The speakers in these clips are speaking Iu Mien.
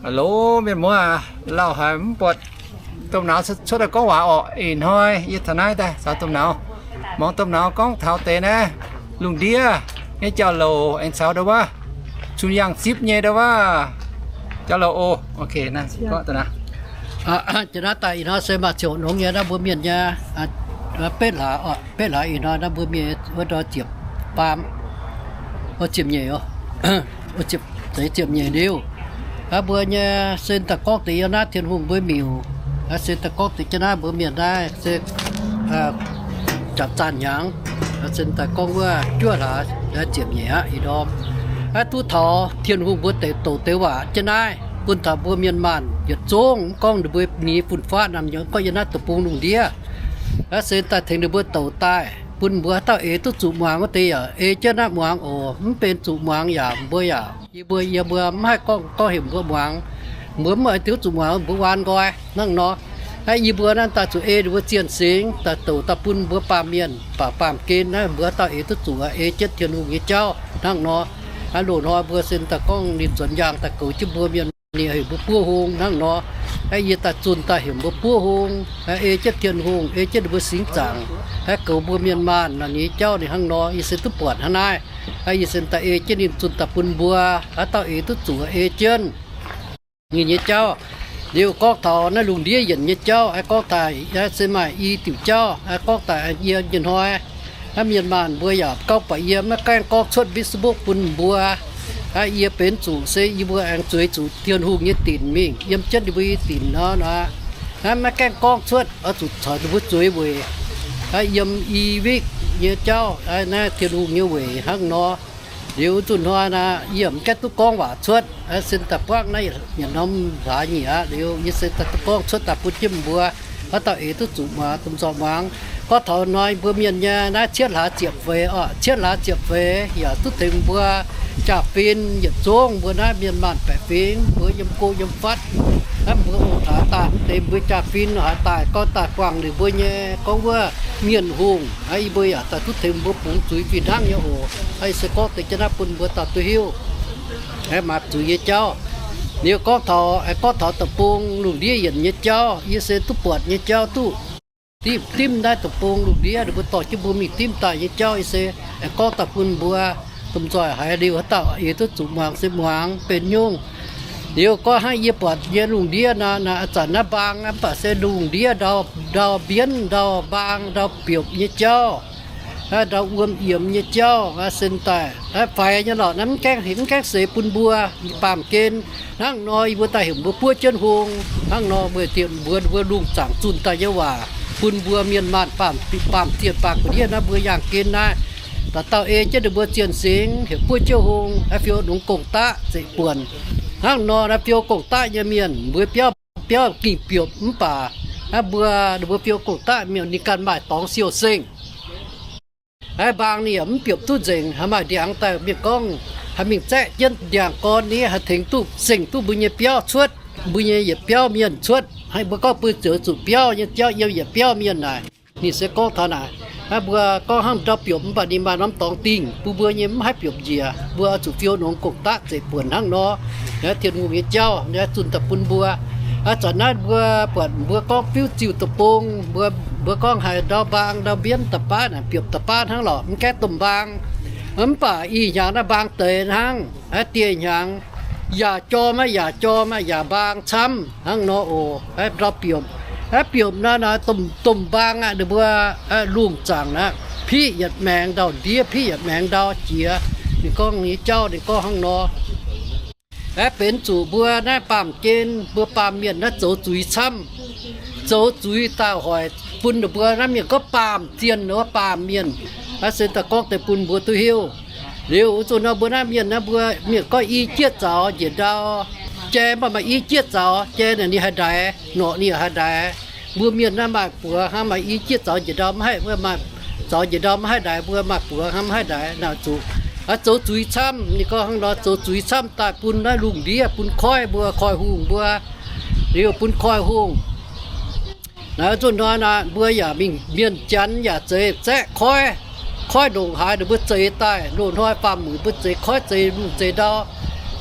Hello mienh muoz aac, lauh haic mv buatc domh nauz cuotv daaih gorngv waac orqc. Ih hnoi yie taux naaiv daaih caux domh nauz, muangx domh nauz gorngv taux deix naaiv lungh ndiev nyei jauv-louc aengx caux ndau wuov cun yangh zipv nyei ndau wuov jauv-louc oc. Jiex naaiv daaih ih hnoi se maaih ziouc nongx nyei naaiv mbuo mienh nyei betv hlaax, betv hlaax ih hnoi naaiv mbuo mienh wuov ndau ziepc faam, ziepc nyeic, ziepc nyeic liuz. Mbuo nyei se daaih gorngv deix yiem naaiv Tin-Hungh mbuo miuc, se daaih gorngv deix jienv naaiv mbuo mienh naaiv se jaax zaanh hnyangx, se daaih gorngv wuov juov hlaax ziepc nyeic aqv ih ndorm. Naaiv duqv taux Tin-Hungh mbuo deix douc deix waac jienv naaiv bun taux mbuo mienh maanh yietc zungv, mv gorngv ninh mbuo nyei fun-faqv naamh nyouz, gorngv yiem naaiv deic-bung lungh ndiev. Naaiv se daaih tengx ninh mbuo douc daaih bun mbuo haaix dauh eix duqv zuqc muangx wuov deix yaac ei jienv naaiv muangx oc. Mv benx zuqc muangx yaac mbuo yaac, yie mbuo, yie mbuo mv haih gorngv, gorngv heuc mbuo muangx. Mbuo mv oix duqv zuqc muangx mbuo waan nqoi hnangv nor. Naaiv yie mbuo naaiv daaih zuqc ei ninh mbuo zienh singx daaih douc daaih bun mbuo baamh mienh, baamh, baamh gen naaiv mbuo haaix dauh eix duqv zuqc ei jienv Tin-Hungh nyei jauv hnangv nor. Naaiv loz-hnoi mbuo se daaih gorngv ninh nzuonx yaangh daaih goux jienv mbuo mienh, ninh heuc mbuo buov hung hnangv nor. Naaiv yie daaih zunh daaih heuc mbuo buov hung, ei jienv Tin-Hungh, ei jienv ninh mbuo singx zaangc, goux mbuo mienh maanh naaiv nyei jauv ninh hnangv nor. Yie se duqv buatc hnangv naaiv. Yie se daaih ei jienv ninh zunh daaih bun mbuo haaix dauh eix duqv zuqc ei jienv ninh nyei jauv. Liuz gorngv taux naaiv lungh ndiev yienc nyei jauv, gorngv daaih se maaih i diuc jauv, gorngv daaih yie nyei hnoi, naaiv mienh maanh mbuo yaac gauh buatc yie maiv gaengh gorngv cuotv Facebook bun mbuo. Yie benx zuqc se yie mbuo aengx zueiz zuqc Tin-Hungh nyei dinc mingh yiem jienv ninh mbuo nyei dinc nor. Naaiv maiv gaengh gorngv cuotv, oix zuqc caux ninh mbuo zueiz weic yiem i wikv nyei jauv, naaiv Tin-Hungh nyei weic hnangv nor. Liuz zunh hnoi naaiv yie mv gaengh duqv gorngv waac cuotv, sin daaih buangv naaiv yietc norm hlaax nyei aqv. Liuz yie se daaih duqv gorngv cuotv daaih bun jienv mbuo haaix dauh eix duqv zuqc muangx, domh nzoih muangx. Gorngv taux hnoi mbuo mienh nyei naaiv cietv hlaax ziepc feix oc, cietv hlaax ziepc feix yaac duqv tengx mbuo jaa-fin yietc zungv mbuo naaiv mienh maanh baeqc fingx mbuo yiem go yiem fatv. Naaiv mbuo ong-taaix daaih mv deix mbuo jaa-fin haaix daaih gorngv daaih guangc ninh mbuo nyei gorngv wuov mienh hungh, yie mbuo yaac daaih duqv tengx mbuo bungx zuiz fih hnangv nyei oc. Yie se gorngv deix jienv naaiv bun mbuo daaih duqv hiuv maaz zuiz nyei jauv. Liuz gorngv taux, gorngv taux deic-bung lungh ndiev yienc nyei jauv, yie se duqv buatc nyei jauv duqv dimv naaiv deic-bung lungh ndiev ninh mbuo dorh jienv mbuo mingh dimv daaih nyei jauv, yie se gorngv daaih bun mbuo domh nzoih haiz liuz haaix dauh eix duqv zuqc muangx se muangx benx nyungc. Liuz gorngv hnangv yie buatc nyei lungh ndiev naaiv, zanc naaiv mbaang mv baac se lungh ndiev ndau, ndau mbienv, ndau mbaang, ndau biopc nyei jauv, ndau wuom yiemx nyei jauv, sin daaih faix nyei lorqc. Naaiv mv gaengh, mv gaengh seix bun mbuo baamh gen. Hnangv nor yie mbuo daaih heuc mbuo buov jienv hung. Hnangv nor mbuo, mbuo, mbuo lungh zaangc zunh daaih nyei waac bun mbuo mienh maanh baamh, baamh zienh baamh gu'ndiev naaiv mbuo yaangh gen naaiv, dauh dauh ei jienv ninh mbuo zienh singx heuc buov jienv hung, naaiv fiou nongx gong-daqv zeqc buonc. Hnangv nor naaiv fiou gong-daqv nyei mienh mbuo biauv, biauv gingh biopc mv baac naaiv mbuo, ninh mbuo fiou gong-daqv mienh ninh ganh maaih dorngx siou-sengh. Naaiv mbaang ninh yaac mv biopc duqv nzengc, haih maaih ndiangx daaih mienh gorngv haih mingh zaeqv jienv ndiangx-gorn ni, haih tengx duqv, sengh duqv mbuo nyei biauv cuotv, mbuo nyei yietc biauv mienh cuotv. Mbuo gorngv bun ziouc zuqc biauv nyei jauv yiem yietc biauv mienh naaic. Ninh se gorngv taux naaic, naaiv mbuo gorngv hnangv ndau biopc mv baac ninh maaih norm dorngx dingh, bun mbuo nyei mv haih biopc njiec, mbuo zuqc fiou nongx gong-daqv zeqc buonc hnangv nor. Naaiv Tin-Hungh nyei jauv naaiv zunh daaih bun mbuo. Zanc naaiv mbuo buatc mbuo gorngv fiuv ziuh deic-bung, mbuo, mbuo gorngv haiz ndau mbaang ndau mbienv da'baav naaic biopc da'baav hnangv lorqc, mv gaengh domh mbaang. Mv baac ih hnyangx naaiv mbaang deix hnangv, naaiv dieh hnyangx yaac jorm aqv, yaac jorm aqv, yaac mbaang camv hnangv nor oc. Ndau biopc, naaiv biopc naaiv, naaiv domh, domh mbaang aqv, ninh mbuo lungh zaangc aqv, piqv yietc maengx ndau ndiev, piqv yietc maengx ndau jiex. Ninh gorngv nyei jauv ninh gorngv hnangv nor. Naaiv benx zuqc mbuo naaiv baamh gen, mbuo baamh mienh naaiv zoux zuiz camv, zoux zuiz daaih hoic bun ninh mbuo naaiv mienh gorngv baamh zienh wuov baamh mienh. Naaiv se daaih gorngv deix bun mbuo duqv hiuv. Liuz zuqc nor mbuo naaiv mienh naaiv mbuo mienh gorngv i jieqv zaux njiec ndau, jai mv baac maaih i jieqv zaux, jai naaic ninh haih ndaix, norqc ninh yaac haih ndaix. Mbuo mienh naaiv maaih buoz hnangv, maaih i jieqv zaux njiec ndau mv haih, maaih zaux njiec ndau mv haih ndaix, mbuo maaih buoz hnangv mv haih ndaix. Naaiv zuqc zoux zuiz camv, ninh gorngv hnangv nor, zoux zuiz camv daaih bun naaiv lungh ndiev, bun koiv mbuo, koiv hungh mbuo, liuz bun koiv hungh. Naaiv zuqc nor naaic mbuo yaac mingh mienh janx yaac zeix zaeqv koiv. Koiv ndongc haaix ninh mbuo zeix daaih, loz-hnoi faam-muic mbuo zeix koiv, zeix lungh zeix ndau,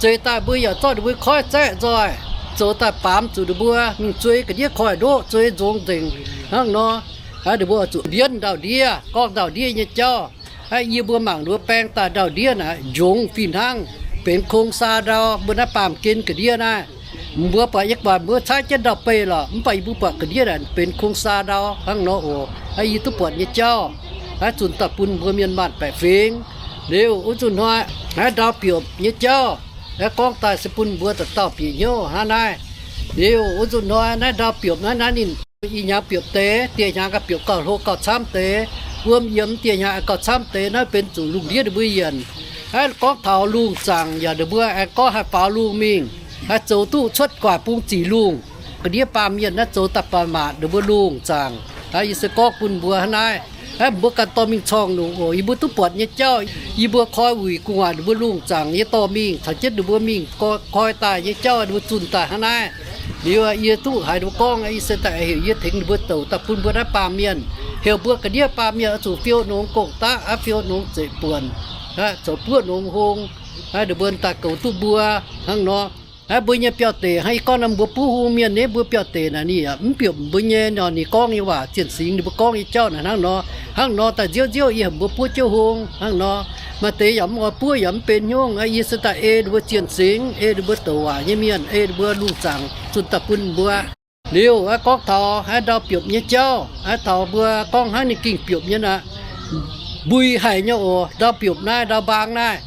zeix daaih mbuo yaac zorqv ninh mbuo koiv zaeqv nzoih. zoux daaih baamz zuqc ninh mbuo mingh zuei ga'ndiev koiv-ndoqv, zuei nzongx nzengc hnangv nor. Ninh mbuo zuqc mbienv ndau-ndiev, gorngv ndau-ndiev nyei jauv. Yie mbuo mangc ninh mbuo baeng daaih ndau-ndiev naaic njongx fih hnangv, benx kong saa ndau. Mbuo naaiv baamh gen ga'ndiev naaiv, mbuo buatc nyei, buatc mbuo caaiv jienv ndau-beih lorqc, mv baac yie mbuo buatc ga'ndiev naaic benx kong saa ndau hnangv nor oc. Yie duqv buatc nyei jauv, zunh daaih bun mbuo mienh maanc baeqc fingx. Liuz wuov nzunc hnoi, naaiv ndau biopc nyei jauv, gorngv daaih se bun mbuo dauh dauh bieqc hnyouv hnangv naaiv. Liuz wuov nzunc hnoi naaiv ndau biopc naaiv, naaiv ninh i hnyangx biopc deix, dieh hnyangx gauh biopc gauh hlo gauh camv deix. Wuom yiemx dieh hnyangx gauh camv deix, naaiv benx zuqc lungh ndiev ninh mbuo yienc. Gorngv taux lungh zaangc yaac ninh mbuo aengx gorngv haih faaux lungh mingh, haih zoux duqv cuotv guaax bung ziqc lungh. Ga'ndiev baamh mienh naaiv zoux daaih baac maatc ninh mbuo lungh zaangc. Yie se gorngv bun mbuo hnangv naaiv, mbuo ganh dorh mingh corngh longc oc. Yie mbuo duqv buatc nyei jauv, yie mbuo koi wuic gu'nguaaic ninh mbuo lungh zaangc nyei dorh mingh, caux jienv ninh mbuo mingh koi daaih nyei jauv ninh mbuo zunh daaih hnangv naaiv. Liuz yie duqv haiz ninh mbuo gorngv, yie se daaih heuc yie tengx ninh mbuo douc daaih bun mbuo naaiv baamh mienh, heuc mbuo ga'ndiev baamh mienh oix zuqc fiou nongx gong-daqv, fiou nongx zeqc buonc, zoux buoqv nongx hung, ninh mbuo daaih goux duqv mbuo hnangv nor. Mbuo nyei biauv-deic hnangv yie gorngv nor, mbuo buv hung mienh nyei, mbuo biauv-deic naaic ninh yaac mv biopc mbuo nyei nor, ninh gorngv nyei waac zienh singx, ninh mbuo gorngv nyei jauv naaic hnangv nor. Hnangv nor daaih nziouv nziouv yie heuc mbuo buov jiouv hung hnangv nor. Maaih deix yaac mv oix buov yaac mv benx hnyungv. Yie se daaih ei ninh mbuo zienh singx, ei ninh mbuo douc waac nyei mienh, ei ninh mbuo lungh zaangc zunh daaih bun mbuo. Liuz gorngv taux ndau biopc nyei jauv, taux mbuo gorngv hnangv ninh gengh biopc nyei aqv, mbui haic nyei oc. Ndau biopc naaiv, ndau mbaang naaiv,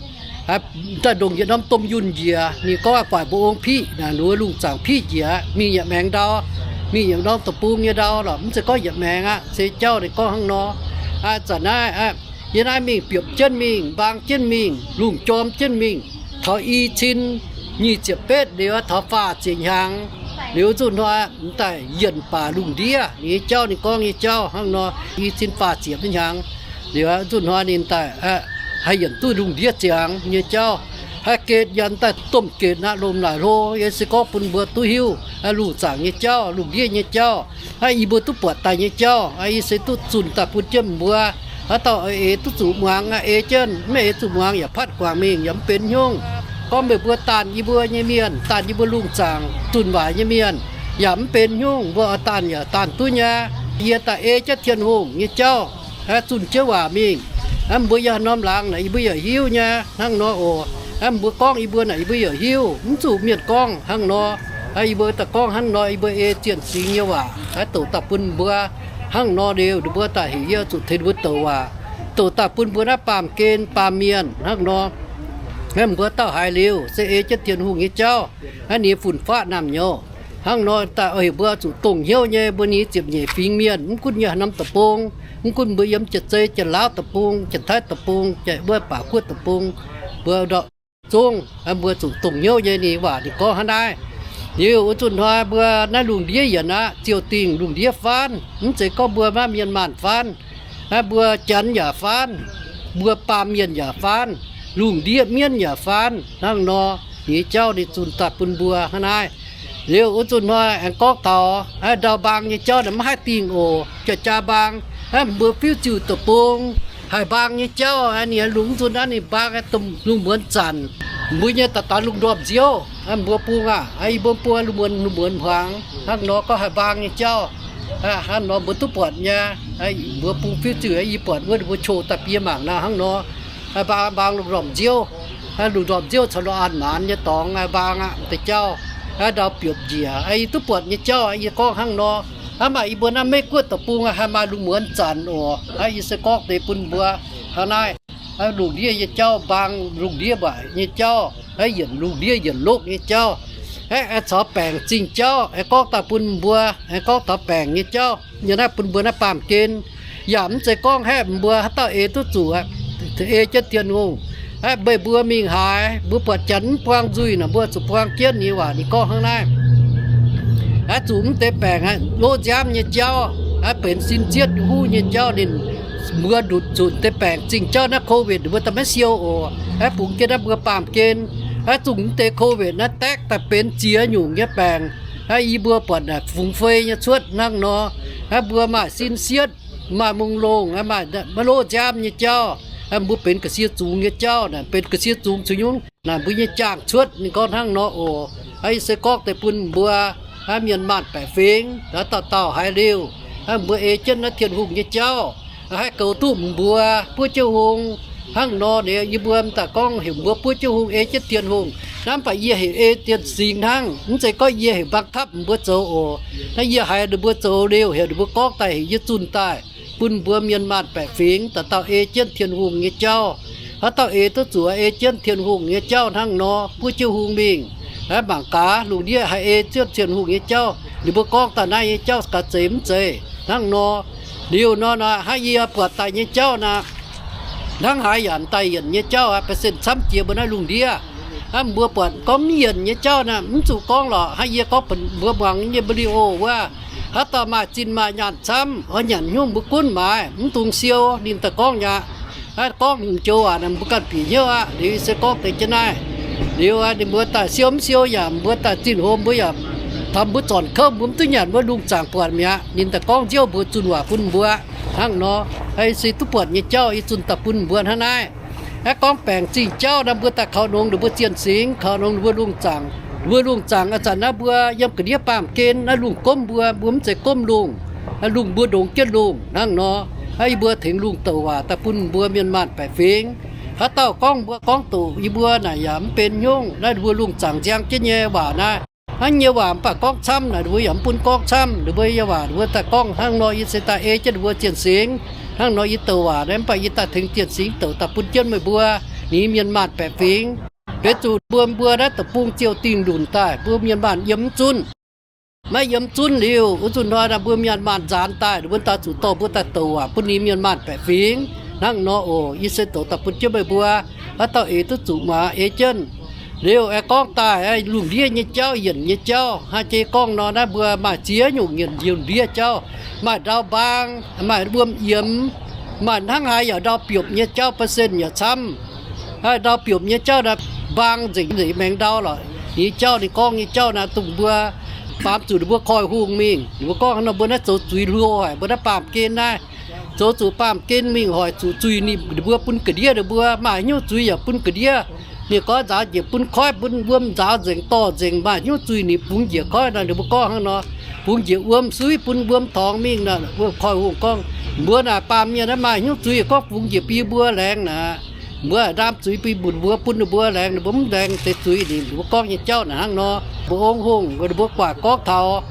daaih ndongc yietc norm domh yunh njiec, ninh gorngv guaaic mbuo ong piqv naaic, ninh mbuo lungh zaangc piqv njiec, mingh yietc maengx ndau, mingh yietc norm deic-bung nyei ndau lorqc. Mv zeiz gorngv yietc maengx aqv, se jauv ninh gorngv hnangv nor. Zanc naaiv, yie naaiv mingh biopc jienv mingh, mbaang jienv mingh, lungh jorm jienv mingh, taux i cin nyic ziepc betv liuz, taux faah ziepc hnyangx liuz, nzunc hnoi m'daaih yienc baac lungh ndiev. Ninh nyei jauv, ninh gorngv nyei jauv hnangv nor, i cin faah ziepc hnyangx liuz, nzunc hnoi ninh daaih haih yienc duqv lungh ndiev ziangx nyei jauv. Haih geh yaac daaih domh geh aqv, lomh naaic hlo. Yie se gorngv bun mbuo duqv hiuv lungh zaangc nyei jauv, lungh ndiev nyei jauv, yie mbuo duqv buatc daaih nyei jauv. Yie se duqv zunh daaih bun jienv mbuo. Haaix dauh eix duqv zuqc muangx, ei jienv, mv eix zuqc muangx yaac patv guangc mingh yaac mv benx hnyungv. Gorngv meih mbuo daanh yie mbuo nyei mienh, daanh yie mbuo lungh zaangc zunh waaic nyei mienh yaac mv benx hnyungv. Mbuo oix daanh yaac daanh duqv nyei. Yie daaih ei jienv Tin-Hungh nyei jauv zunh jienv waac mingh. Mbuo yiem haaix norm laangz naaic yie mbuo yaac hiuv nyei hnangv nor oc. Mbuo gorngv yie mbuo naaic yie mbuo yaac hiuv, mv zuqc mienh gorngv hnangv nor. Yie mbuo daaih gorngv hnangv nor, yie mbuo ei zienh singx nyei waac douc daaih bun mbuo. Hnangv nor liuz, ninh mbuo daaih heuc yie zuqc tengx ninh mbuo douc waac, douc daaih bun mbuo naaiv baamh gen baamh mienh hnangv nor. Mbuo dauh haiz liuz se ei jienv Tin-Hungh nyei jauv, ninh fun-faqv naamh nyouz. Hnangv nor daaih oix heuc mbuo zuqc dongh hnyouv nyei mbuo nyei ziepc nyeic fingx mienh, mv gunv yiem haaix norm deic-bung, mv gunv mbuo yiem Janx-Zei, Janx-Laauv deic-bung, Janx-Taiv deic-bung, Janx-Wuov Baac Guoqv deic-bung, mbuo ndortv zungv, mbuo zuqc dongh hnyouv nyei. Ninh waac ninh gorngv hnangv naaiv. Liuz wuov nzunc hnoi mbuo naaiv lungh ndiev yienc aqv, ziouc dingh lungh ndiev faanv. Mv zeiz gorngv mbuo maiv mienh maanh faanv, mbuo Janx yaac faanv, mbuo baamh mienh yaac faanv, lungh ndiev mienv yaac faanv hnangv nor. Ninh nyei jauv ninh zunh daaih bun mbuo hnangv naaiv. Liuz wuov nzunc hnoi aengx gorngv taux ndau mbaang nyei jauv naaic maiv haih dingh oc. Jaa-jaa mbaang, mbuo fiuv ziuh deic-bung haih mbaang nyei jauv, ninh lungh nzunc aqv ninh mbaang domh lungh muonz zanc. Mbuo nyei daaih daaih lungh ndorm nziouv, mbuo bung aqv, yie mbuo bung lungh muonz, lungh muonz hmuangx hnangv nor gorngv haih mbaang nyei jauv. Hnangv nor mbuo duqv buatc nyei. Mbuo bung fiuv ziuh, yie buatc wuov ninh mbuo qo daaih bun yie mangc nor hnangv nor. Mbaang, mbaang lungh ndorm nziouv, lungh ndorm nziouv caux lungh an maanz nyei dorngx mbaang aqv deix jauv. Ndau biopc njiec, yie duqv buatc nyei jauv yie gorngv hnangv nor. Hnangv maaih yie mbuo naaiv Meiv Guoqv deic-bung haih maaih lungh muonz zanc oc. Yie se gorngv deix bun mbuo hnangv naaiv. Lungh ndiev nyei jauv mbaang, lungh ndiev mbaaic nyei jauv, yienc lungh ndiev yienc lokv nyei jauv, aengx caux baengc zingh jauv aengx gorngv daaih bun mbuo, aengx gorngv taux baengc nyei jauv nyei naaiv bun mbuo naaiv baamh gen. Yaac mv zeiz gorngv haeqv mbuo haaix dauh eix duqv zuqc, ei jienv Tin-Hungh. Meih mbuo mingh haaix, mbuo buatc Janx mv buang nzuih naaic, mbuo zuqc buang jienv. Ninh waac ninh gorngv hnangv naaiv. Zuqc mv deix baengc lov nziaamv nyei jauv, benx sin zietv huv nyei jauv, ninh mbuo ndutc zuqc deix baengc zingh jauv naaiv COVID mbuo daaih maiv siou oc. Bungx jienv naaiv mbuo baamh gen, zuqc mv deix COVID naaiv daeqv daaih benx ziex nyungc nyei baengc. Yie mbuo buatc naaic fungx fei nyei cuotv hnangv nor. Mbuo maaih sin sietv, maaih mungh longh, maaih maiv lov nziaamv nyei jauv. Mbuo benx ga'sie zungx nyei jauv naaic, benx ga'sie zungx caux nyungc naaic mbuo nyei jaangh cuotv. Ninh gorngv hnangv nor oc. Aa, yie se gorngv deix bun mbuo, aa, mienh maanh baeqc fingx, aa, dauh dauh haiz liuz, aa, mbuo ei jienv naaiv Tin-Hungh nyei jauv, aa, haih goux duqv mbuo buov jienv hung. Hnangv nor liuz yie mbuo m'daaih gorngv heuc mbuo buov jienv hung ei jienv Tin-Hungh. Hnangv mv baac yie heuc ei jienv singx hnangv, mv zeiz gorngv yie heuc mbaang tapv mbuo zoux oc. Naaiv yie haiz ninh mbuo zoux liuz, heuc ninh mbuo gorngv daaih, heuc yie zunh daaih, bun mbuo mienh maanh baeqc fingx dauh dauh ei jienv Tin-Hungh nyei jauv. Haaix dauh ei duqv zuqc ei jienv Tin-Hungh nyei jauv hnangv nor, buov jienv hung mingh, aa, mangc gaax lungh ndiev haih ei jienv Tin-Hungh nyei jauv. Ninh mbuo gorngv daaih naaiv nyei jauv gaax zeiz mv zeiz hnangv nor. Liuz nor naaic, hnangv yie buatc daaih nyei jauv naaic, hnangv haaix yaac m'daaih yienc nyei jauv aqv, ba'sen camv jiex mbuo naaiv lungh ndiev. Hnangv mbuo buatc gorngv mv yienc nyei jauv naaic, mv zuqc gorngv lorqc. Hnangv yie gorngv mbuo muangx nyei video wuov, haaix dauh maaih zinh maaih nyaanh camv, oix nyanc haaix nyungc mbuo gunv maaiz, mv dungx siou. Ninh daaih gorngv aqv. Aa, gorngv joux waac naaic mbuo ganh bieqc hnyouv aqv. Liuz se gorngv deix jienv naaiv, liuz ninh mbuo daaih siou mv siou yaac mbuo daaih zinh hlo mbuo yaac taux mbuo zornc kouv mbuo mv duqv nyanc wuov lungh zaangc buatc mi'aqv. Ninh daaih gorngv nziouv mbuox zunh waac bun mbuo hnangv nor. Aa, se duqv buatc nyei jauv yie zunh daaih bun mbuo hnangv naaiv. Aa, gorngv baengc zingh jauv naaiv mbuo daaih kaux nongx ninh mbuo zienh singx, kaux nongx ninh mbuo lungh zaangc. Ninh mbuo lungh zaangc a'zanc naaiv mbuo yiem ga'ndiev baamh gen naaiv lungh gomv mbuo, mbuo mv zeiz gomv lungh. Lungh mbuo ndongx jienv lungh hnangv nor. Aa, yie mbuo tengx lungh douc waac daaih bun mbuo mienh maanh baeqc fingx. Haaix dauh gorngv mbuo gorngv doqc yie mbuo naaic yaac mv benx hnyouv. Naaiv ninh mbuo lungh zaangc nziang jienv nyei waac naaiv, hnangv nyei waac mv baac gorngv camv naaic ninh mbuo yaac mv bun gorngv camv. Ninh mbuo nyei waac ninh mbuo daaih gorngv hnangv nor, yie se daaih ei jienv ninh mbuo zienh singx. Hnangv nor yie douc waac naaiv mv baac yie daaih tengx zienh singx douc daaih bun jienv meih mbuo, ninh mienh maanh baeqc fingx. Benx zuqc mbuo, mbuo naaiv deic-bung ziouc dingh lunc daaih, mbuo mienh maanh yiem mv zunv. Maiv yiem zunv liuz, wuov zunv hnoi naaic mbuo mienh maanh nzaanx daaih, ninh mbuo daaih zuqc dorh mbuo daaih douc waac bun ninh mienh maanh baeqc fingx. Hnangv nor oc, yie se douc daaih bun jienv meih mbuo, haaix dauh eix duqv zuqc muangx ei jienv. Liuz aengx gorngv daaih lungh ndiev nyei jauv, yienc nyei jauv, hnangv jiex gorngv nor naaiv mbuo maaih ziex nyungc yienc lungh ndiev jauv, maaih ndau mbaang, maaih wuom yiemx, maaih hnangv haaix yaac ndau biopc nyei jauv, ba'sen yaac camv. Ndau biopc nyei jauv naaic, mbaang nzengc, nzengc maengx ndau lorqc. Ninh jauv, ninh gorngv nyei jauv naaic dongh mbuo baamz zuqc ninh mbuo koiv-hungh mingh. Ninh mbuo gorngv hnangv nor, mbuo naaiv zoux zuiz hlo haic, mbuo naaiv baamh gen naaiv, zoux zuqc baamh gen mingh hoic zuqc zuiz, ninh mbuo bun ga'ndiev ninh mbuo, maaih haaix nyungc zuiz yaac bun ga'ndiev. Ninh gorngv nzaaux njiec bun koiv, bun wuom nzaaux nzengc, dorh nzengc, maaih haaix nyungc zuiz ninh bungx njiec koiv nor. Ninh mbuo gorngv hnangv nor, bungx njiec wuom suiv, bun wuom torngx mingh nor. Wuov koiv-hungh gorngv, mbuo naaic baamh mienh naaiv maaih haaix nyungc zuiz gorngv bungx njiec bun mbuo laengz naaic, mbuo ndaam zuiz bun mbuo, bun ninh mbuo laengz, ninh mbuo mv laengz deix zuiz. Ninh mbuo gorngv nyei jauv naaic hnangv nor. Mbuo ong hungh, ninh mbuo guaax gorngv taux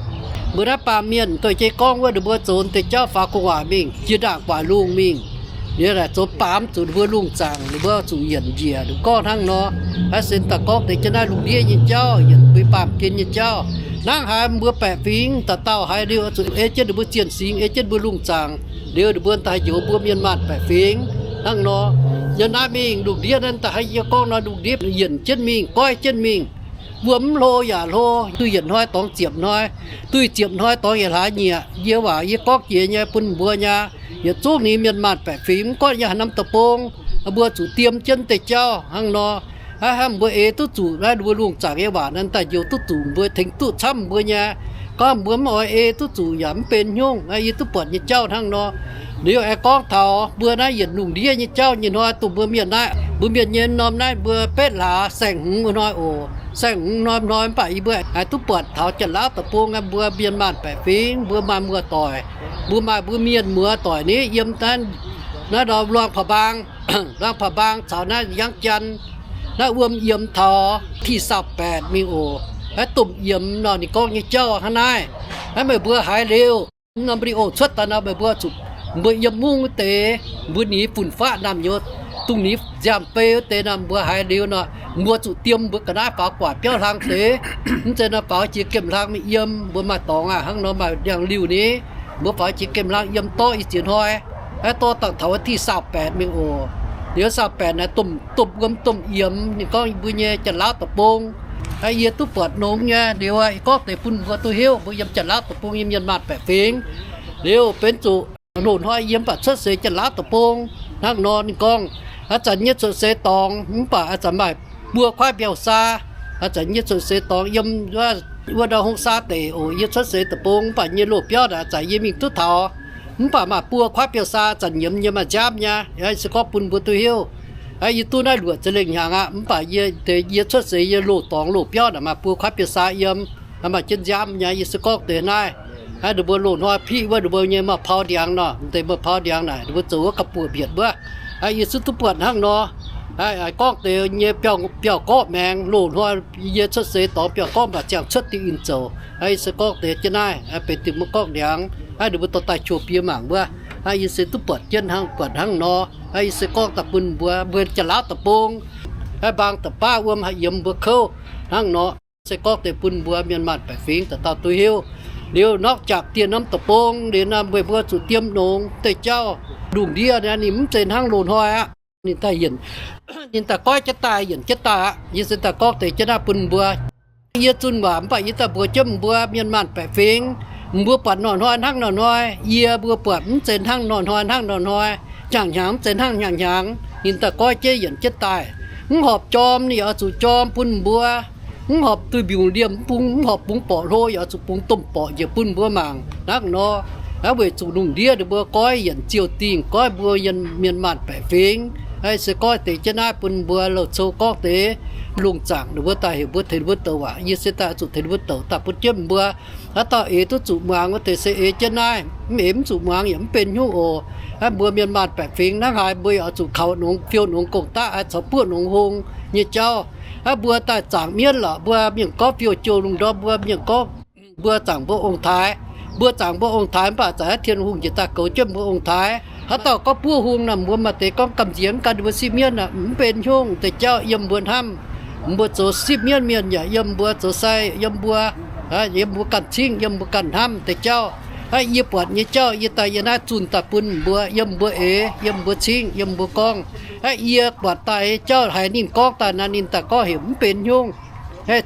mbuo naaiv baamh mienh gauh jiex gorngv wuov ninh mbuo zoux deix jauv faaux gu'nguaaic mingh, jiex ndaangc guaax lungh mingh, liuz naaic zoux baamz zuqc ninh mbuo lungh zaangc, ninh mbuo zuqc yienc njiec. Ninh mbuo gorngv hnangv nor, naaiv se daaih gorngv deix jienv naaiv lungh ndiev nyei jauv, yienc mbuo baamh gen nyei jauv. Hnangv haaix mbuo baeqc fingx dauh dauh haiz liuz zuqc ei jienv ninh mbuo zienh singx, ei jienv mbuo lungh zaangc, liuz ninh mbuo daaih njoux mbuo mienh maanh baeqc fingx. Hnangv nor, yiem naaiv mingh lungh ndiev naaiv daaih haiz yie gorngv nor, lungh ndiev yienc jienv mingh, goiv jienv mingh. Wuom mv hlo yaac hlo, duih yietc hnoi dorngx ziepc hnoi, duih ziepc hnoi dorngx yietc hlaax nyieqc. Yie waac yie gorngv jiex nyei bun mbuo nyei, yietc zungv ninh mienh maanh baeqc fingx mv gorngv yiem haaix norm deic-bung, mbuo zuqc diem jienv deix jauv hnangv nor. Hnangv mbuo ei duqv zuqc naaiv mbuo lungh zaangc nyei waac naaiv daaih njoux duqv zuqc mbuo, tengx duqv camv mbuo nyei. Gorngv mbuo mv oix ei duqv zuqc yaac mv benx hnyouv. Yie duqv buatc nyei jauv hnangv nor. Liuz aengx gorngv taux mbuo naaiv yietc lungh ndiev nyei jauv nyei hnoi, dongh mbuo mienh naaiv, mbuo mienh nyei norm naaiv mbuo betv hlaax saeng-hmz wuov hnoi oc. Saeng-hmz norm hnoi mv baac yie mbuo haih duqv buatc taux Janx-Laauv deic-bung mbuo mienh maanh baeqc fingx, mbuo maaih muoz-doic, mbuo maaih mbuo mienh muoz-doic ni yiem naaiv, naaiv ndau Luang Prabang, Luang Prabang caux naaiv Yangh Janx, naaiv wuom yiemx taux T-saau baetc mingh oc. Naaiv domh yiemx nor ninh gorngv nyei jauv hnangv naaiv. Naaiv meih mbuo haiz liuz norm video cuotv daaih nor, meih mbuo zuqc, mbuo yiem mungv wuov deix, mbuo ninh fun-faqv naamh nyouz, dongh ninh nziaamv-beiv wuov deix nor, mbuo haiz liuz nor, mbuo zuqc diem mbuo ga'naaiv faaux gu'nguaaic biauv hlang deix. Mv zeiz nor faaux jiex gemh hlang mingh yiem, mbuo maaih dorngx aqv. Hnangv nor maaih ndiangx-liuh ni, mbuo faaux jiex gemh hlang yiem dorv i ziex hnoi, naaiv dorv dangh taux wuov T-saau baetc mingh oc. Liuz saau baetc naaiv domh, domh wuom domh yiemx, ninh gorngv mbuo nyei Janx-Laauv deic-bung. Yie duqv buatc nongx nyei liuz, yie gorngv deix bun mbuo duqv hiuv, mbuo yiem Janx-Laauv deic-bung nyei mienh maanh baeqc fingx. Liuz benx zuqc loz-hnoi yie mv baac cuotv seix Janx-Laauv deic-bung. Hnangv nor ninh gorngv, a'zanc yie cuotv seix dorngx mv baac a'zanc maaih buo kuaaiv mbiauh saa. A'zanc yie cuotv seix dorngx yiem wuov ndau hong saa deic oc. Yie cuotv seix deic-bung mv baac nyei loz-biauv naaic a'zanc yie mingh duqv taux, mv baac maaih buo kuaaiv mbiauh saa, a'zanc nyiemz nyei, maaih nziaamv nyei. Se gorngv bun mbuo duqv hiuv, Yie duqv naaiv luoqc za'lengh hnyangx aqv. Mv baac yie, yie cuotv seix yie loz-dorngx loz-biauv naaic maaih buo kuaaiv biaa saa yiem, maaih jienv nziaamv nyei. Yie se gorngv deix naaiv, ninh mbuo loz-hnoi piqv wuov ninh mbuo nyei maaih pau ndiangx nor, deix maaih pau ndiangx naaic ninh mbuo zoux wuov ga'buoqc mbietc wuov. Yie se duqv buatc hnangv nor. Gorngv deix nyei biauv-gorqv maengx loz-hnoi, yie cuotv seix dorngx biauv-gorqv mv baac ziangh cuotv dingh in zoux. Yie se gorngv deix jienv naaiv benx dingh maiv gorngv ndiangx, ninh mbuo dorh daaih qo bie mangc wuov. Yie se duqv buatc jienv hnangv, buatc hnangv nor. Yie se gorngv daaih bun mbuo, mbuo Janx-Laauv deic-bung, mbaang da'baav wuom haih yiem mbuo kouv hnangv nor. Se gorngv deix bun mbuo mienh maanh baeqc fingx dauh dauh duqv hiuv. Liuz norm jangc dieh norm deic-bung liuz naaiv, meih mbuo zuqc diem nongx deix jauv. Lungh ndiev naaiv ninh mv zeiz hnangv loz-hnoi aqv. Ninh daaih yienc, ninh daaih goiv jienv daaih, yienc jienv daaih aqv. Yie se daaih gorngv deix jienv naaiv bun mbuo. Yie zunh waac mv baac yie daaih mbuox jienv mbuo mienh maanh baeqc fingx, mbuo buatc nor-hnoi hnangv nor-hnoi, yie mbuo buatc mv zeiz hnangv nor-hnoi hnangv nor-hnoi, hnyangx-hnyangx mv zeiz hnangv hnyangx-hnyangx. Ninh daaih goiv jienv yienc jienv daaih. Mv horpc jorm ninh yaac oix zuqc jorm bun mbuo. Mv horpc duih mbiungc liemh, mv bung, mv horpc bungx borqc hlo yaac oix zuqc bungx domh borqc njiec bun mbuo mangc hnangv nor. Weic zuqc lungh ndiev ninh mbuo goiv yienc ziouh dingh, goiv mbuo mienh maanh baeqc fingx. Se goiv deix jienv naaiv bun mbuo Loz-Cou gorngv deix lungh zaangc ninh mbuo daaih heuc mbuo tengx ninh mbuo douc waac. Yie se daaih zuqc tengx ninh mbuo douc daaih bun jienv mbuo. Haaix dauh eix duqv zuqc muangx wuov deix se eix jienv naaiv, mv eix mv zuqc muangx yaac mv benx hnyouv oc. Mbuo mienh maanh baeqc fingx hnangv haaix mbuo yaac oix zuqc kaux nongx, fiou nongx gong-daqv, caux buoqv nongx hung nyei jauv. Mbuo daaih zaangc mienv lorqc, mbuo mienh gorngv fiou jouh lungh ndorm, mbuo mienh gorngv mbuo zaangc mbuo ong-taaix. Mbuo zaangc mbuo ong-taaix mv baac zanc naaiv Tin-Hungh njiec daaih goux jienv mbuo ong-taaix. Haaix dauh gorngv buov hung naaic, mbuo maaih deix gorngv gamh nziex mv gan mbuo sipv mienv aqv, mv benx hnyouv deix jauv yiem mbuo hnamv. Mbuo zoux sipv mienv mienh yaac yiem mbuo, zoux sai yiem mbuo, yiem mbuo ganh cingv, yiem mbuo ganh hnamv deix jauv. Yie buatc nyei jauv yie daaih yie naaiv zunh daaih bun mbuo, yiem mbuo eix, yiem mbuo cingv, yiem mbuo gorngv. Yie buatc daaih nyei jauv haiz ninh gorngv daaih naaic, ninh daaih gorngv heuc mv benx hnyouv.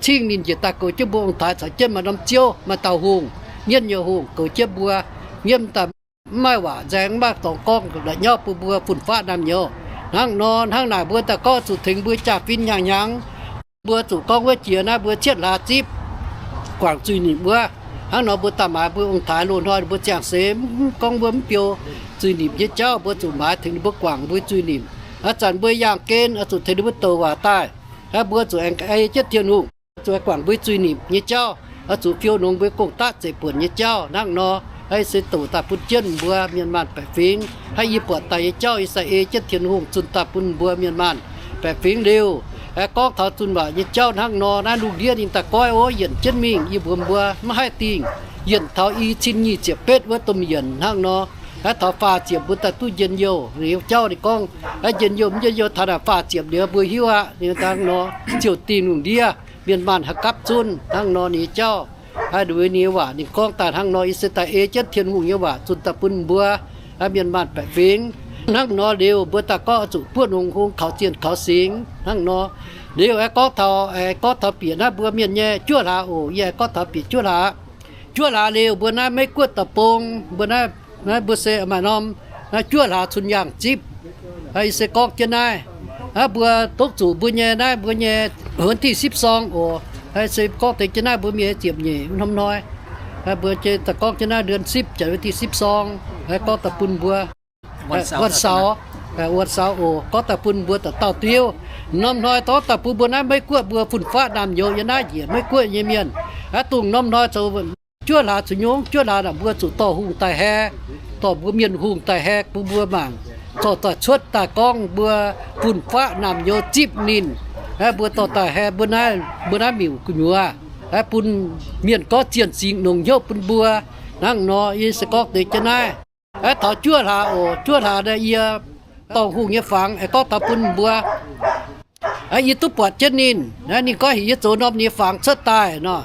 Cingv ninh njiec daaih goux jienv mbuo ong-taaix caux jienv maaih norm ziouv, maaih dauh hungh, mienv nyei hungh goux jienv mbuo. Mienv daaih mv maaih waac nzaeng, mv maaih dorngx gorngv la'nyauv bun mbuo fun-faqv naamh nyouz. Hnangv nor, hnangv naaic mbuo daaih gorngv zuqc tengx mbuo jaa-fin hnyangx-hnyangx. Mbuo zuqc gorngv wuov jiex naaiv mbuo cietv hlaax zipv guangc zuiz-nimc wuov. Hnangv nor mbuo daaih maaiz mbuo ong-taaix loz-hnoi ninh mbuo ziangh seix mv gorngv mbuo mv biou zuiz-nimc nyei jauv, mbuo zuqc maaiz tengx ninh mbuo guangc mbuo zuiz-nimc. Ih zanc mbuo yaangh gen oix zuqc tengx ninh mbuo douc waac daaih. Mbuo zuqc aengx ei jienv Tin-Hungh, zuqc guangc mbuo zuiz-nimc nyei jauv, oix zuqc fiou nongx mbuo gong-daqv zeiv buonc nyei jauv. Hnangv nor, se douc daaih bun jienv mbuo mienh maanh baeqc fingx. Hnangv yie buatc daaih nyei jauv yie sai ei jienv Tin-Hungh zunh daaih bun mbuo mienh maanh baeqc fingx liuz, gorngv taux zunh waac nyei jauv hnangv nor, naaiv lungh ndiev ninh daaih goiv ov, yienc jienv mingh. Yie mbuox mbuo maiv haih dingh, yienc taux i cin nyic ziepc betv wuov domh yienc hnangv nor. Naaiv taux faah ziepc mbuo daaih duqv njien-youh. Liuz jauv ninh gorngv, njien-youh mv njien-youh taux naaic faah ziepc liuz mbuo hiuv aqv. Ninh hnangv nor, ziouh dingh lungh ndiev mienh maanh haih gapv zunv hnangv nor ninh nyei jauv. Aa, ninh nyei waac ninh gorngv daaih hnangv nor, yie se daaih ei jienv Tin-Hungh nyei waac zunh daaih bun mbuo mienh maanh baeqc fingx. Hnangv nor liuz mbuo daaih gorngv oix zuqc buov nongx hung, kaux zienh kaux singx hnangv nor. Liuz aengx gorngv taux, aengx gorngv taux bieqc naaiv mbuo mienh nyei juov hlaax oc. Yie aengx gorngv taux bieqc juov hlaax. Juov hlaax liuz mbuo naaiv Meiv Guoqv deic-bung, mbuo naaiv, naaiv mbuo se maaih norm naaiv juov hlaax cun yaangh zipv. Yie se gorngv jienv naaiv, mbuo dongv zuqc mbuo nyei naaiv mbuo nyei วันที่สิบสอง oc. Se gorngv deix jienv naaiv mbuo mienh ziepc nyeic norm hnoi. Mbuo gorngv jienv naaiv เดือนสิบ janx วันที่สิบสอง, gorngv daaih bun mbuo วันเสาร์ oc, gorngv daaih bun mbuo dauh dauh diuv. Norm hnoi dorh daaih bun mbuo naaiv Meiv Guoqv mbuo fun-faqv naamh nyouz yiem naaiv njiec Meiv Guoqv nyei mienh. Aa, dongh norm hnoi zoux juov hlaax cun nyungc, juov hlaax naaic mbuo zuqc dorh hungh daaih hae, dorh mbuo mienh hungh daaih hae bun mbuo mangc, zorqv daaih cuotv daaih gorngv mbuo fun-faqv naamh nyouz zipv ninh. Mbuo dorh daaih hae mbuo naaiv, mbuo naaiv miuc gu'nyuoz, bun mienh gorngv zienh singx nongc hnyouv bun mbuo. Hnangv nor yie se gorngv deix jienv naaiv. Taux juov hlaax oc, juov hlaax naaiv yie dorngh hungh nyei fangx aengx gorngv taux bun mbuo. Yie duqv buatc jienv ninh, ninh gorngv heuc yie zoux norm nyei fangx cuotv daaih nor.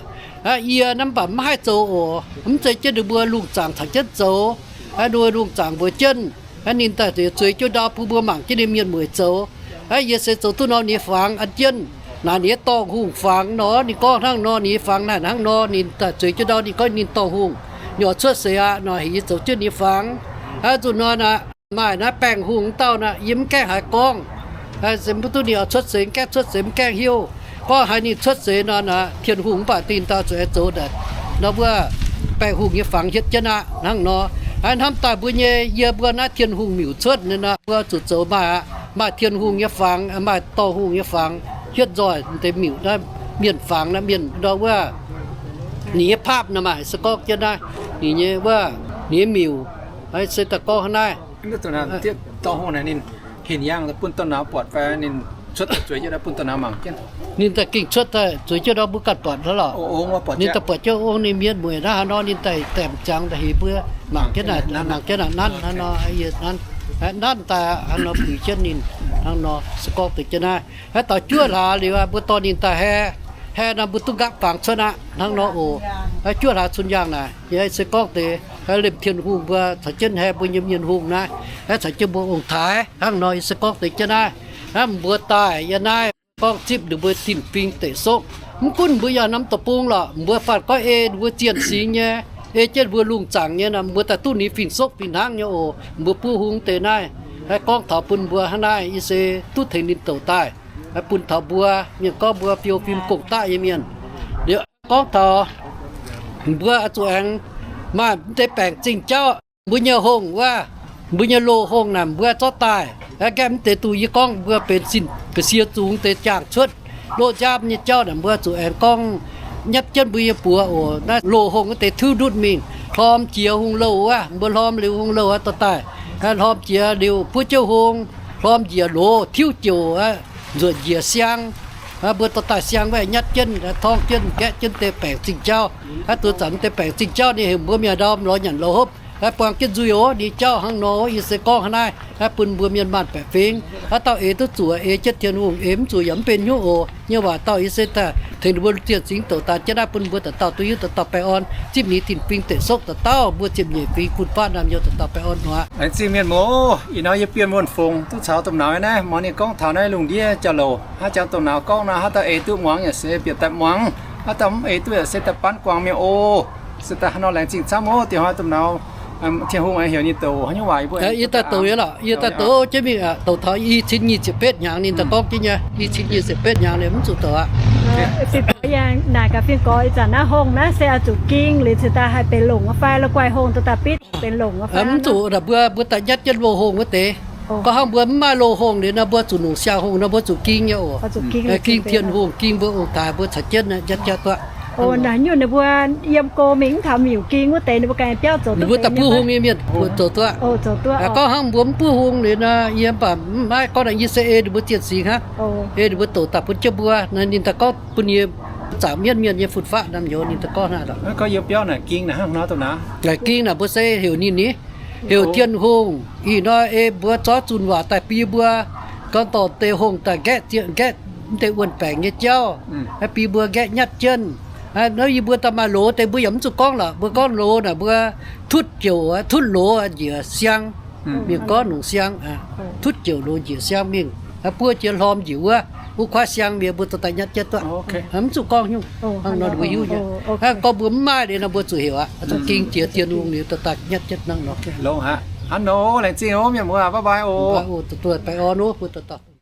Yie naaiv mv baac maiv haih zoux oc, mv zeiz jienv ninh mbuo lungh zaangc caux jienv zoux. Ninh mbuo lungh zaangc mbuox jienv, ninh daaih zueiz jienv ndau bun mbuo mangc jienv ninh mienh mueic zoux. Yie se zoux duqv norm nyei fangx an jienv. Naaic ninh dorngh hungh fangx nor, ninh gorngv hnangv nor, ninh nyei fangx naaic hnangv nor, ninh daaih zueiz jienv ndau ninh gorngv ninh dorngh hungh, ninh oix cuotv seix aqv nor, heuc yie zoux jienv ninh nyei fangx. Zuqc nor naaic, maaih naaiv baengh hungh dauh naaic, yie mv gaengh haiz gorngv. Se mv duqv ninh oix cuotv seix, mv gaengh cuotv seix, mv gaengh hiuv. Gorngv haiz ninh cuotv seix nor naaic, Tin-Hungh mv baac dingh dauh zuqc aengx zoux naaic nor, mbuo baengh hungh nyei fangx hietv jienv aqv hnangv nor. Hnamv daaih mbuo nyei, yie mbuo naaiv Tin-Hungh miuc cuotv naaic nor, mbuo zuqc zoux maaih aqv. Maaih Tin-Hungh nyei fangx, maaih dorh hungh nyei fangx, hietv nzoih deix miuc naaiv, mienh fangx naaiv, mienh nor wuov, ninh nyei paapv naaiv maaih se gorngv jienv naaiv, ninh nyei wuov, ninh nyei miuc, se daaih gorngv hnangv naaiv. Ninh cuotv daaih zueiz jienv bun dorh nauz mangc jienv. Ninh daaih gengh cuotv daaih zueiz jienv nor mbuo ganh buatc hnangv lorqc. Ninh daaih buatc jienv ong ninh mienh mueic naaiv hnangv nor, ninh daaih daemh ziangx daaih heuc mbuo mangc jienv naaic, mangc jienv naaic nanv hnangv nor, nanv daaih hnangv nor puix jienv ninh hnangv nor se gorngv deix jienv naaiv. Haaix dauh juov hlaax liuz mbuo dorh ninh daaih heh, heh nor mbuo duqv nqaapv fangx cuotv aqv hnangv nor oc. Juov hlaax cun yaangh naaic, yie se gorngv deix haaix lemh Tin-Hungh mbuo caux jienv heh mbuo nyei mienh hungh naaiv, haaix caux jienv mbuo ong-taaix hnangv nor, yie se gorngv deix jienv naaiv. Hnangv mbuo daaih yie naaiv gorngv zipv ninh mbuo zinh fingx deic sokv. Mv gunv mbuo yangh norm deic-bung lorqc, mbuo faanh goiv ei ninh mbuo zienh singx nyei, ei jienv mbuo lungh zaangc nyei nor, mbuo daaih duqv ninh fingx sokv fingx hnangv nyei oc. Mbuo buov hung deix naaiv, haaix gorngv taux bun mbuo hnangv naaiv, yie se duqv tengx ninh douc daaih, bun taux mbuo mienh gorngv mbuo fiou fim gong-daqv nyei mienh. Liuz gorngv taux mbuo oix zuqc aengx maaih mv deix baengc zingh jauv. Mbuo nyei hongh wuov, mbuo nyei loz-hongh naaic mbuo zorqv daaih, aengx gaengh mv deix duqv yie gorngv mbuo benx zinh ga'sie zungx deix jaangh cuotv loz-nziaamv nyei jauv naaic, mbuo zuqc aengx gorngv nyatv jienv mbuo nyei buoz oc. Naaiv loz-hongh wuov deix tiuv ndutv mingh, hlorm jiex hungh louh wuov, mbuo hlorm liuz hungh louh wuov dorh daaih, hlorm jiex liuz buov jienv hung, hlorm njiec loz tiuv jouc, nzuonx njiec siang. Mbuo dorh daaih siang wuov nyatv jienv, torngv jienv, nqaeqv jienv deix baengc zingh jauv. Aa, duqv zanc deix baengc zingh jauv ninh heuc mbuo mienh ndorm lorz nyanc lorz hopv, buang jienv nzuih oc. Ninh jauv hnangv nor, yie se gorngv hnangv naaiv, bun mbuo mienh maanh baeqc fingx. Haaix dauh eix duqv zuqc eix jienv Tin-Hungh, eix mv zuqc yaac mv benx hnyouv oc. Nyei waac dauh yie se daaih tengx ninh mbuo zienh singx douc daaih jienv naaiv bun mbuo dauh dauh duqv hiuv, dauh dauh baengh orn, zipv ninh zinh fingx deic sokv, dauh dauh mbuo ziepc nyeic fingx fun-faqv naamh nyouz dauh dauh baengh orn oc. Laengz zingh mienh muoz, ih hnoi yie Bienh Wuonh Fongc duqv caux domh nauz naaiv, muangx ninh gorngv taux naaiv lungh ndiev jauv-louc, haaix jangx domh nauz gorngv nor, haaix dauh eix duqv muangx yaac se bieqc daaih muangx, haaix dauh mv eix duqv yaac se daaih banv guangc mienh oc. Se daaih hnangv nor laengz zingh camv oc. Diex hnoi domh nauz Tin-Hungh aengx heuc ninh douc haaix nyungc waac yie mbuo, yie daaih douc nyei lorqc, yie daaih douc jienv mingh, douc taux i cin nyic ziepc betv hnyangx ninh daaih gorngv jienv nyei, i cin nyic ziepc betv hnyangx ninh mv zuqc douc aqv. Fih naaic gaax fingx gorx, ih zanc naaiv hongh naaiv se oix zuqc ging liuz cingx daaih haih benx longc fai la'guaih hongh daaih bitv benx longc fai? Mv zuqc, mbuo, mbuo daaih nyatv jienv loz-hongh wuov deix. Gorngv hnangv mbuo mv maaih loz-hongh liuz nor, mbuo zuqc longc siang-hongh nor, mbuo zuqc ging nyei oc. Ging Tin-Hungh, ging mbuo ong-taaix, mbuo caux jienv nyatv jienv duqv. Naaic nyungc ninh mbuo yiem go mingh mv taux miuc ging wuov deix, ninh mbuo ganh biauv zoux duqv, ninh mbuo daaih buov hung nyei mienh zoux duqv. Gorngv hnangv mbuo mv buov hung liuz nor, yie mv baac mv maaih gorngv naaic, yie se ei ninh mbuo zienh singx hnangv. Ei ninh mbuo douc daaih bun jienv mbuo. Naaiv ninh daaih gorngv bun yie zaangc mienv mienh nyei fun-faqv naamh nyouz ninh daaih gorngv hnangv. Gorngv yiem biauv naaic ging naaic hnangv nor dongh naaic. Naaic ging naaic mbuo se heuc ninh ni, heuc Tin-Hungh. Ih hnoi ei mbuo zorqv zunh waac daaih bie mbuo, gorngv dorh deix hongh daaih nqaeqv zieqv nqaeqv mv deix wuonh baengc nyei jauv, bie mbuo nqaeqv nyatv jienv. Nor yie mbuo daaih maaih loz deix mbuo yaac mv zuqc gorngv lorqc. Mbuo gorngv loz naaic mbuo tutv jouc, tutv loz njiec siang. Mienh gorngv longc siang, tutv jouc loz njiec siang mingh, buov jiex hlorm njiec wuov, wuov kuaaiv siang mienh mbuo dorh daaih nyatv jienv duqv. Mv zuqc gorngv nyungc. Hnangv nor mbuo hiuv nyei. Gorngv mbuo mv maaih liuz nor mbuo zuqc heuc aqv. Zuqc ging jiex Tin-Hungh liuz dorh daaih nyatv jienv hnangv nor. Hnangv nor, laengz zingh oc mienh muoz, bye bye oc. Baengh orn oc, mbuo dauh dauh.